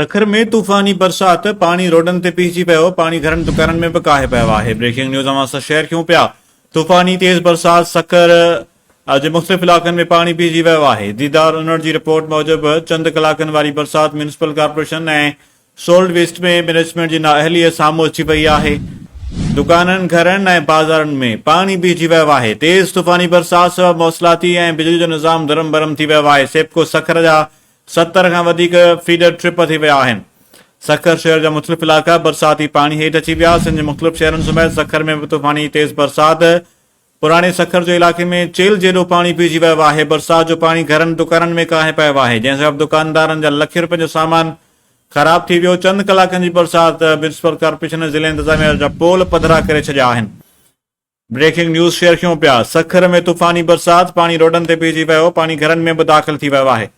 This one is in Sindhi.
سکر ۾ طوفاني برسات، پاڻي روڊن تي پيهجي پيو، پاڻي گهرن دڪانن ۾ به ڪاهي پيو آهي، بريڪنگ نيوز اوهان سان شيئر ڪيون پيا، طوفاني تيز برسات سکر جي مختلف علائقن ۾ پاڻي پيهجي ويو آهي، ديدار انڙ جي رپورٽ موجب چند ڪلاڪن واري برسات municipal corporation ۽ solid waste ۾ management جي نااهلي سامهون اچي وئي آهي، دڪانن، گهرن ۽ بازارن ۾ پاڻي بيهجي ويو آهي، تيز طوفاني برسات سبب مواصلاتي ۽ بجلي جو نظام درهم برهم ٿي ويو آهي، سيپڪو سکر جا 70 کان وڌيڪ فيڊر ٽرپ ٿي ويا آهن. سکر شهر جا مختلف علائقا برساتي پاڻي هيٺ اچي ويا. سنڌ جي مختلف شهرن سميت سکر ۾ به طوفاني تيز برسات. پراڻي سکر جي علائقي ۾ چيلهه جيڏو پاڻي بيهجي ويو آهي. برسات جو پاڻي گهرن دڪانن ۾ ڪاهي پيو آهي جنهن سبب دڪاندارن جا لکين روپين جو سامان خراب ٿي ويو. چند ڪلاڪن جي برسات ميونسپل ڪارپوريشن ۽ ضلعي انتظاميا جا پول پڌرا ڪري ڇڏيا آهن. بريڪنگ نيوز شيئر ڪيون پيا. سکر ۾ طوفاني برسات، پاڻي روڊن تي بيهجي ويو، پاڻي گهرن ۾ به داخل ٿي ويو آهي.